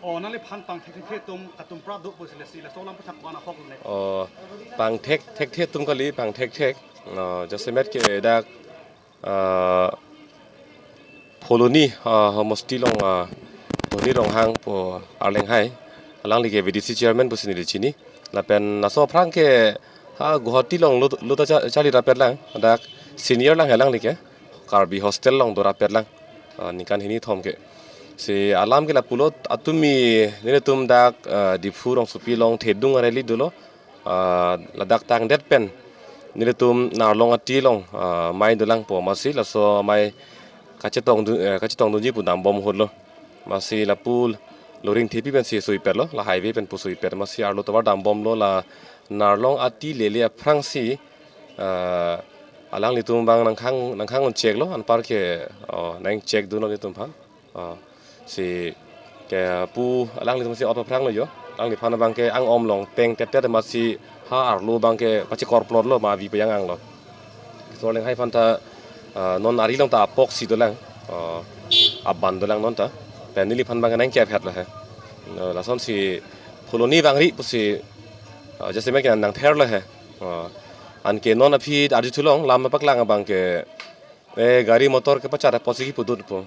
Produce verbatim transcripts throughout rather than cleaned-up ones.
O, nangliphan pangthek thekthe atum, atum pra do pusi lasi, laso alam pathak ko-an ahok ne. O, pangthek thekthe atum kali, pangthek thek. O, jasemet ke dak, ah, Phuloni, ah, homosti along, ah, Dhoni Ronghang pu Arleng hai. Alangli ke V D C chairman pusi neli chini. Lapen laso aphrang ke ha Guwahati along lut, lut ta cha-, charli rapet lang. Dak senior lang he alangli ke. Karbi hostel along do rapet lang. Ah, ningkan hini thom ke. Si alam ke lapulo atumi nelitum dak, ah, Diphu rongsopi along thedung a-rally dolo. Ah, ladak tangdet pen nelitum Narlong ati along, ah, amei dolang pu amatsi laso amei kachetong du-, eh, kachetong dunji pu dambom ahut lo. Amatsi lapu Loringthepi pensi suipet lo, la highway pen pu suipet. Amatsi arlo tovar dambom lo, la Narlong ati lele aphrangsi, ah, alanglitum abang nangkhang, nangkhang un chek lo, anpar ke, oh, nang chek dunlo nelitum aphan. Ah, si ke pu alanglitum si auto aphrang lo jo. Alangliphan abang ke ang-om along teng tep tep amatsi ha arlo abang ke pachekor plot lo, ma avi pajang ang lo. Laso Arleng hai aphan ta, ah, non ari along ta apok si dolang. Ah, aban dolang non ta. Pen neliphan abang ke nang kep het lo he. Ah, lasonsi Phuloni vangri pusi, ah, jasemet ke nangther lo he. Ah, anke non aphi arjuthu long, lam paklang abang ke, eh, gari motor kepachat apotsi kipudut pu.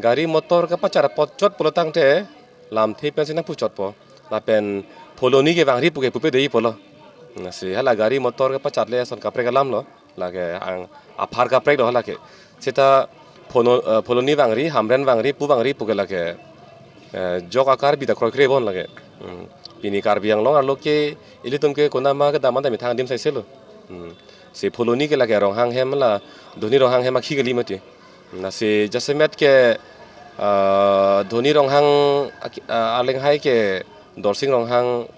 Gari motor kepachat apot chot pulo tangte lamthe pensi nangpu chot po. Lapen Phuloni ke vangri pu ke pupe dei pulo. Lasi hala gari motor kepachat le ason kaprek alam lo. Lake ang aphar kaprek do hala ke. Seta Phono-, eh, Phuloni vangri, Hamren vangri, pu vangri pu ke lake, eh, jok a-Karbi ta kroikre bon lake. Hmm. Pini Karbi Anglong arlo ke ilitum ke konat ma kedam an ta methang adim saise lo. Hmm. Si Phuloni ke lake Ronghang hem la, Dhoni Ronghang hem akhi kali mati. Lasi jasemet ke, ah, Dhoni Ronghang aki-, ah, Arleng hai ke Dorsing Ronghang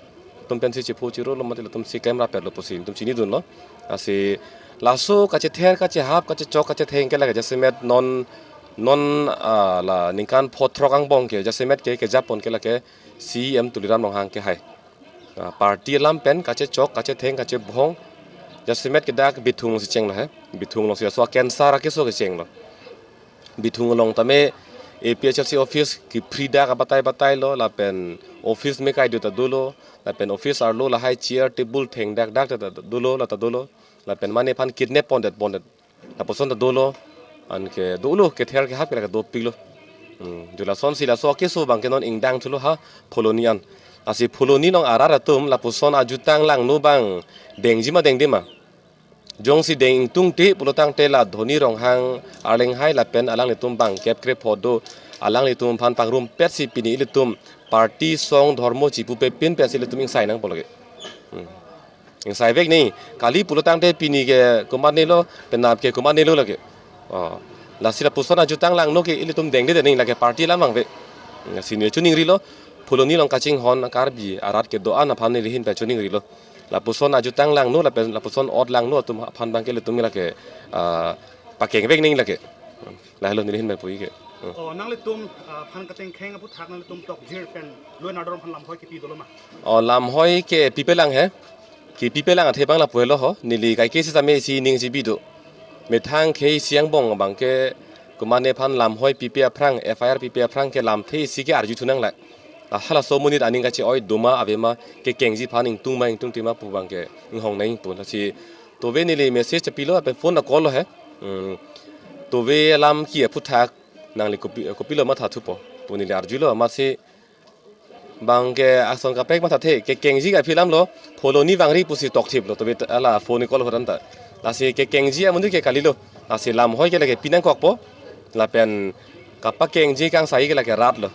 atum pensi chepho chiro lo mati, latum si klem rapet lo pusi nelitum chini dunlo. Lasi laso kachether, kachehap, kachechok, kachetheng ke lake jasemet non, non, ah, la ningkan pho throk angbong ke jasemet ke kejapon ke lake C E M Tuliram Ronghang ke hai. Ah, party alam pen kachechok, kachetheng, kachebhong. Jasemet ke dak Bithung si cheng lo he. Bithung alongsi laso cancer akeso kecheng lo. Bithung along tame A P H L C office kiphri dak abatai batai lo, lapen office me kai do ta dolo, lapen office arlo lahai chair table thengdak dak ta dolo, la ta dolo, lapen mane aphan kidnap pondet pondet. Lapuson ta dolo, anke dolo kether kehap ke lake dopik lo. Hmm, jo lasonsi laso akeso abang ke non ingdang thulo ha Phuloni an. Lasi Phuloni along arat atum lapuson ajutang langno abang dengji ma dengde ma. Jongsi deng ingtungte pulo tangte la Dhoni Ronghang Arleng hai lapen alanglitum bangkep krepho do, alanglitum aphan pangrumpetsi pini ilitum party song dhormo chipupepin pensi ilitum ingsai nangpo lake. Hmm. Ingsaivek ni, kali pulo tangte pini ke komatne lo, penap ke komatne lo lake. Oh, lasi lapuson ajutang langno ke ilitum dengde de nangji lake party alam abang ave. Lasi ne chuningrilo, Phuloni along kachinghon Karbi arat kedo-an aphan neli ahin pen chuningrilo. Lapuson ajutang langno lapen lapuson ot langno atum aphan abang ke ilitum lake, ah, pakengvek nangji lake. Lahelo neli ahin pen pu-i ke. Hmm. O, nanglitum, ah, aphan katengkheng aphuthak nanglitum tokjir pen lun ador aphan lamhoi kipi dolo ma? O, lamhoi ke pipelang he. Kipipelang athe abang lapu helo ho. Neli kaike sitame isi ning chibi do. Methang khei isi angbong abang ke komatne aphan lamhoi pipe aphrang, F I R pipe aphrang ke lamthe isi ke arjuthu nanglak. Halaso amonit aning kache-oi doma avema, kekengji aphan ingtung ma ingtungte ma pu abang ke inghong nangpo. Lasi tove neli message chepilo lapen phone a-call lo he. Hmm. Tove alam ki aphuthak nangli kopi, kopilo mathathupo pu neli arjulo, amatsi abang ke ason kaprek mathathe, kekengji ke aphi alam lo, Phuloni vangri pusi tokthip lo, tove ta, hala phone call ahut an ta. Lasi kekengji amonit ke kalilo, lasi lamhoi ke lake pi nangkokpo, lapen kapakengji kangsai ke lake rat lo.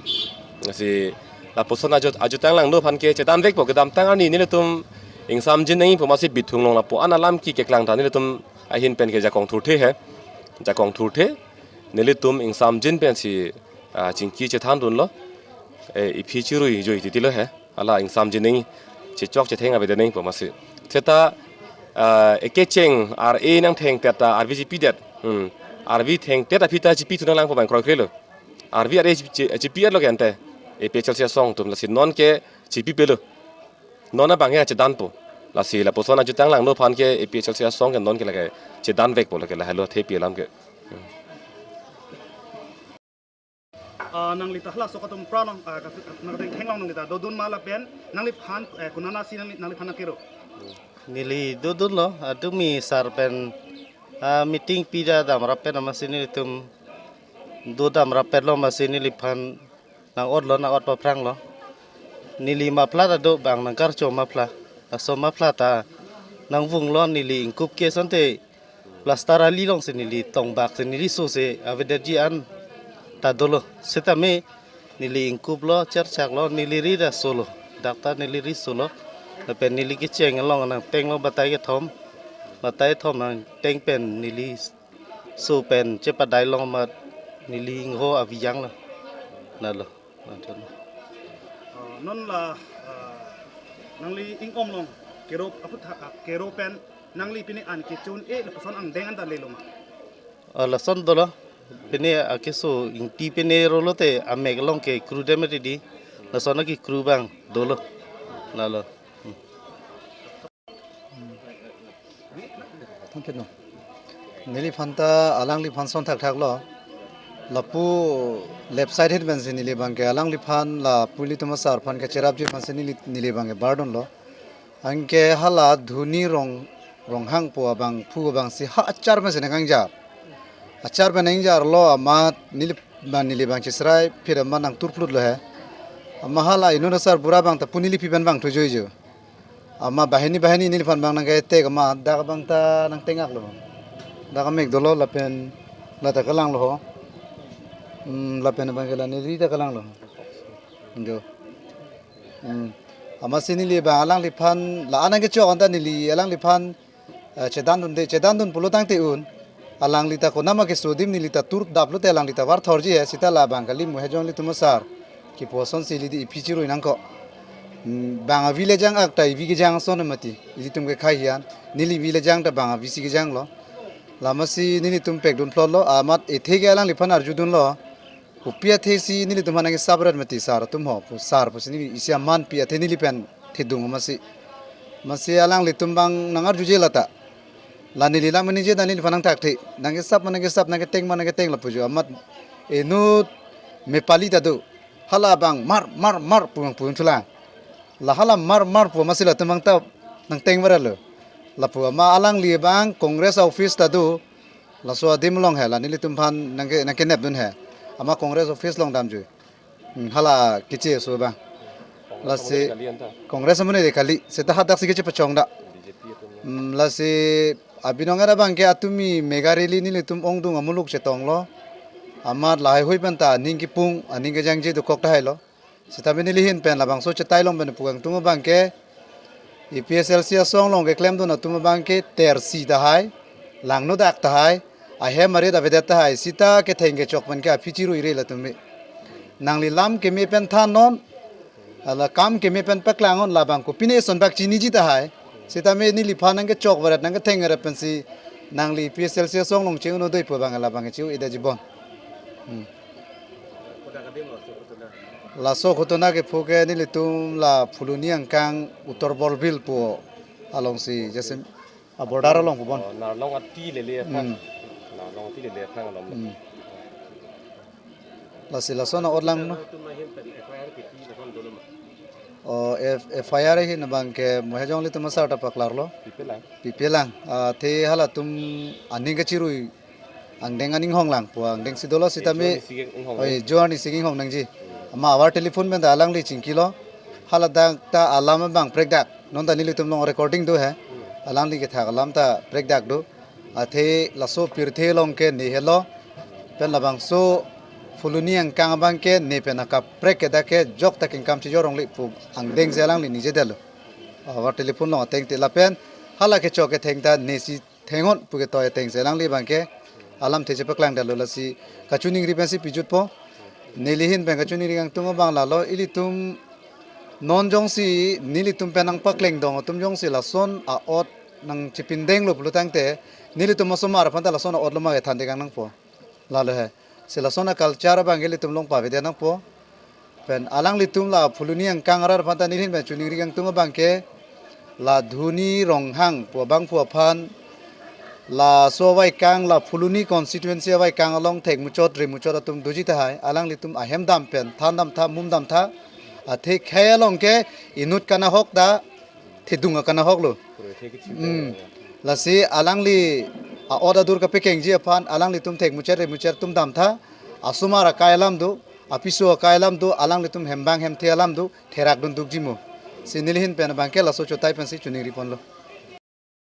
Lasi lapuson ajut, ajutang langno aphan ke chedanvekpo, kedamtang arni nelitum ingsamjin nangji pu amatsi Bithung along lapu-an alam ki keklang ta nelitum ahin pen ke jakong thurthe he, jakong thurthe, nelitum ingsamjin pensi, ah, chingki chethan dunlo. Eh, iphi chirui joi titi lo he. Hala ingsamjin nangji, chechok chetheng ave de nangji pu amatsi. Seta, ah, ekecheng R A nangthengtet ta arvi chipidet. Hmm. Arvi thengtet aphi ta chipithu nanglangpo abang kroikre lo. Arvi R A chipi, chipi-et lo ke ante. A P H L C asong atum, lasi non ke chipipelo. Non abang he chedanpo. Lasi lapuson ajutang langno aphan ke A P H L C asong ke non ke lake chedanvekpo lake, lahelo thepi alam ke. Hmm. Ah, nangli ta halaso katumpra nang, ah, kat-, nang teng thenglong nangli ta dodun ma lapen nangliphan, eh, konatsi nangli, nangliphan nangkero? Neli dodunlo, adung mi sar pen, ah, meeting pida damrap pen amatsi nelitum do damrap pen lo amatsi neliphan nang-otlo, nang-ot paphranglo. Neli muffler ta do bang nangkarcho muffler. Laso muffler ta nangvunglo, neli ingkup ke asonte plaster ali alongsi neli tongbak si neli so si avedetji an ta dolo. Sitame neli ingkuplo, cherchaklo, neli ri ta solo. Dak ta neli ri solo. Lapen neli kecheng along nangtenglo batai kethom. Batai thom nangteng pen neli so pen chepadai long amat neli ingho avi janglo. Lalo. Lalo. Ah, non la, ah, nangli ingkom along kero aphuthak, ah, kero pen nangli pini an kechun-e lapuson angdeng anta lelo ma? Ah, lason dolo. Pini akeso ingti pini rolo te amek along kekru dem ri di. Lason akekru abang dolo. Lalo. Hmm. Thank you, no. Neliphan ta alangliphan ason thakthaklo. Lapu left side ahin pensi neli abangke alangliphan lapu ilitum asar aphan kacherapji aphansi neli, neli abangke bardunlo. Anke hala Dhoni Rong, Ronghang pu abangphu abangsi ha achar pensi nangkangjar. Achar pen nangjarlo amat neli, ba neli abang chesrai phir amat nangturplutlo he. Amat hala inut asar bura abang ta pu neli aphi pen abang thujoijo. Amat banghini banghini neliphan abang nangketek amat dak abang ta nangtengaklo. Dak amek dolo lapen la ta kalanglo ho. Hmm, lapen abangke la neli ta kalanglo. Jo. Hmm. Amatsi neli abang alangliphan la-an nangkechok anta neli alangliphan, eh, chedandunde, chedandun pulo tangte un. Alangli ta konama keso adim neli ta turdaplo te alangli ta varthorji he, seta labang kali Mohejong ilitum asar kipu asonsi ili di iphi chirui nangkok. Hmm, bang avi le jang ak ta ivi kejang ason mati. Ilitum ke khai hian. Neli ivi le jang ta bang avisi kejanglo. La amatsi nelitum pekdunplotlo. Amat ethe ke alangliphan arjudunlo. Kopi athesi nelitum aphan nangkesap ret mati sar atum ho. Pu sar pusi neli isi aman pi athe neli pen thedung amatsi. Amatsi alanglitum abang nangarjuje lata. La neli lam ningje dan neliphan nangthakthe. Nangkesap ma nangkesap, nangketeng ma nangketeng lapu jo. Amat inut mepali ta do. Hala abang mar, mar, mar pu abang pu thulang. La hala mar, mar pu amatsi latum abang ta nangteng varlo. Lapu amat alangli abang Congress office ta do. Laso adim along he, la nelitum aphan nangke, nangkenepdun he. Amat Congress office along damjui. Hmm, hala keche aso abang. Congress lasi amonit kali anta. Congress amonit kali. Seta hadak si kechepachong dak. B J P atum. Hmm, lasi abinong era abangke atumi mega rally nelitum ongdung amuluk chetonglo. Amat lahai hui pen ta aning kipung, aning kejangje dokok tahailo. Sitame neli ahin pen labangso chetai long pen pu kangtung abangke A P H L C asong along keklemdun atum abangke tersi tahai, langno dak tahai, ahem arit avedet tahai, seta ketheng kechok pen ke aphi chiruire latum me. Nangli lam keme pen thannon, hala kam keme pen paklang non labang kopine eson bak chiniji tahai. Sitame neliphan nangkechok varet nangketheng varet pensi nangli A P H L C asong along che-un-o doi pu abang labang che-u-edetji bon. Hmm. Laso ghotona kepho ke nelitum la Phuloni angkang Uttor Borbil pu alongsi, jaise a border along pu bon. Oh, Narlong ati lele athang. Hmm. Narlong ati lele athang along. Hmm. Lasi lason a-ot langno. Atum ahin pen F I R kipi lason dolo ma? Oh, F-, F I R ahin abangke Mohejong ilitum asar ta paklarlo. Pipelang. Pipelang. Ah, athe halatum aning kachirui angdeng aning honglang pu angdeng si dolo sitame. Eh, jo arnisi inghong. Oi, lang. Jo arnisi inghong nangji. Amat avar telephone pen ta alangli chingkilo. Hala dak ta alam abang prekdak. Non ta nelitum along recording do he. Hmm. Alangli kethak alam ta prekdak do. Athe laso pirthe along ke ne helo. Pen labangso Phuloni angkang abangke ne pen akaprek ke dak ke jok ta kengkam chejor longle pu angdeng si alangli ningjedetlo. Avar telephone along ateng te lapen hala kechok ketheng ta nesi thengnon pu ketoi ateng si alangli abangke alamthe chepaklangdetlo lasi kachiningri pensi pijutpo. Neli ahin pen kachiningri kangtung abang lalo ilitum non jongsi nelitum pen nangpaklengdong atum jongsi lason a-ot nangchepindenglo pulo tangte nelitum osomar aphan ta lason a-otlo ma kethan tekang nangpo. Lalo he. Si lason a-culture abangke ilitum along pavedet nangpo. Pen alanglitum la Phuloni angkang arat aphan ta neli ahin pen chiningri kangtung abangke la Dhoni Ronghang pu abangphu aphan Laso avaikang la Phuloni constituency avaikang along thekmuchot remuchot atum doji tahai, alanglitum ahem dam pen than dam tha, mum dam tha. Athe khei along ke inut kanahok ta thedung akanahok lo. Hmm. Lasi alangli a-ot adur kapekengji aphan alanglitum thekmuchot remuchot atum dam tha, asomar akai alam do, apiso akai alam do, alanglitum hembang hemthe alam do, therak dun dukji mo. Si nelihin pen abangke laso chotai pensi choningri ponlo.